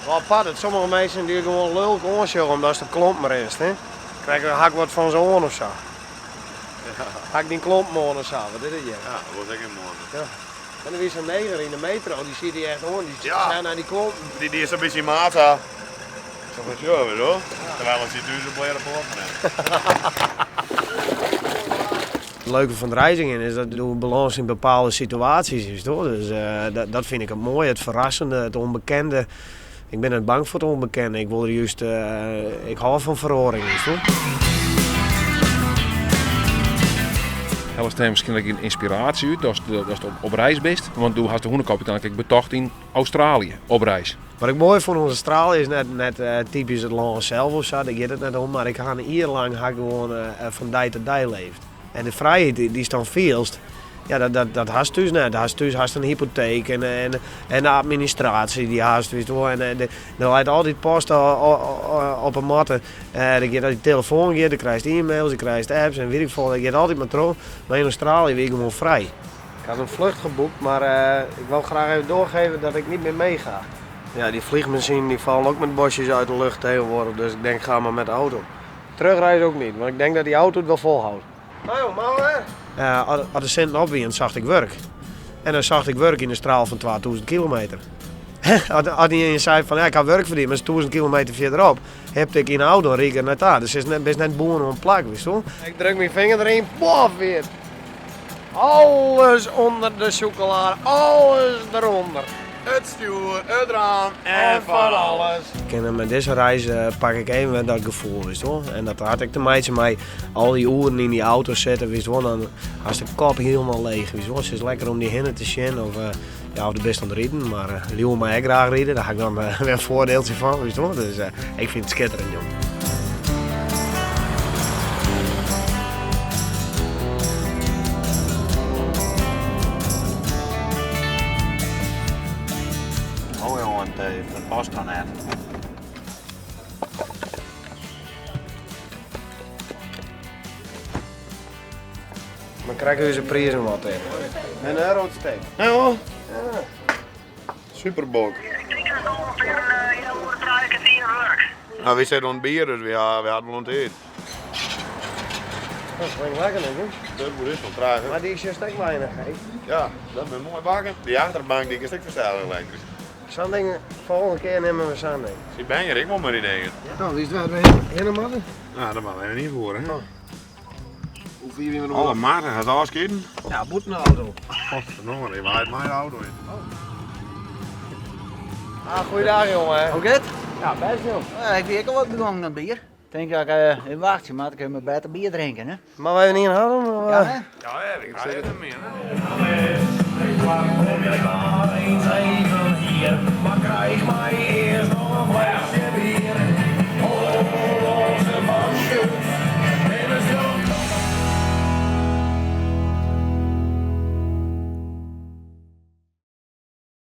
Wel apart dat sommige minsken dy gewoan lulk oansjogge omdatst op klompen rinst, hè? Krekt ha ik wat fan se oan of sa. Ha ik dyn klompen oan of sa, wat is it hjir? Ja, dat was ek in moai. Ja. En der wie sa'n neger yn de metro, dy siet dy echt oan, dy Ja. sei nei dy klompen. Dy die sa'n bytsje maat sa. Zo van, ja, weet je wel. Terwijl het zit thuis op leren poorten. Het leuke van het reizigen is dat do balâns yn bepaalde situaasjes is, toch? Dus dat fyn ik it moaie, it ferrassende, it ûnbekende. Ik bin net bang foar it ûnbekende, ik wol der júst, ik hâld fan feroaring, witst. Hellest dêr miskien ek ynspiraasje út datst op reis bist? Want do hast de Hûnekop úteinlik ek betocht yn Australië op reis. Wat ik moai fûn oan Australië is net typysk it lân sels of sa, dêr giet it net om, mar ik ha in jier lang ha ik gewoan fan dei ta dei leefd. En de frijheid dy'tst dan fielst, ja, dat hast thús net. Hast thús hast in hypoteek en de administraasje dy hast, witst wol. En der leit altyd post op 'e matte. Der giet de telefoan giet, do krijst e-mails, do krijst apps en wit ik folle, dat giet altyd mar troch. Mar yn Australië wie ik gewoan frij. Ik had een vlucht geboekt, maar ik wil graag even doorgeven dat ik niet meer meega. Ja, die vliegmachines die vallen ook met bosjes uit de lucht tegenwoordig, dus ik denk ga maar met de auto. Terugreis ook niet, want ik denk dat die auto het wel volhoudt. Nou jong, maar hè? As de sinten op wienen, socht ik wurk. En dan socht ik wurk yn in straal fan 2000 kilometer. As ien sei fan ja, ik ha wurk foar dy, mar is 1000 kilometer fierderop, hipte ik yn de auto en ried ik der nei ta. Dus is net, bist net bûn oan plak, witst wol. Ik druk myn finger deryn, pof, wie it. Alles ûnder de sûkelade, alles derûnder. It stjoer, it raam en fan alles. Ik mei dizze reis pak ik even wer dat gefoel, witst wol. En dat hat ek te meitsjen mei al dy oeren yn dy auto sitte, witst wol. Dan hast de kop hielendal leech, witst wol. It is lekker om dy hinne te sjen of, ja, of do bist oan it riden. Mar Liuwe mei ek graach ride, dêr ha ik dan wer in foardieltsje fan, witst wol. Dus ik fyn it skitterend, jong. Oh jongen, dat past dan net. Dan krij ik ús prizen wat in. Een euro te steek. Ja hoor. Superbok. Nou, wy sitte oan it bier, dus wy ha wol in tiid. Dat klinkt lekker, denk ik. Dat is wel traag, hè? Mar dy is just ek weinich, hè? Ja, dat is moai bakken. Dy achterbank dy is ek fersteld elektrysk. Sa'n ding, folgjende kear nimme we sa'n ding. Sy ben hjir ek wol mei dy dingen. Nou, witst wêr't we hinne moatte? Nou, dat moatte we even ynfoere, hè? Oh. Hoe fier wie we Alle maten hat ôfskieden. Ja, bûten de auto. Godverdomme, die waait mei de auto yn. Ah, goeiedag jongen. Hoe giet? Ja, best jong. Ja, ik wie ek al wat begongen aan bier. Tink dat ik even wachtsje moat, ik even better bier drinken, hè? Mar we even ien hawwe? Ja, hè? Ja, ik sit der mear.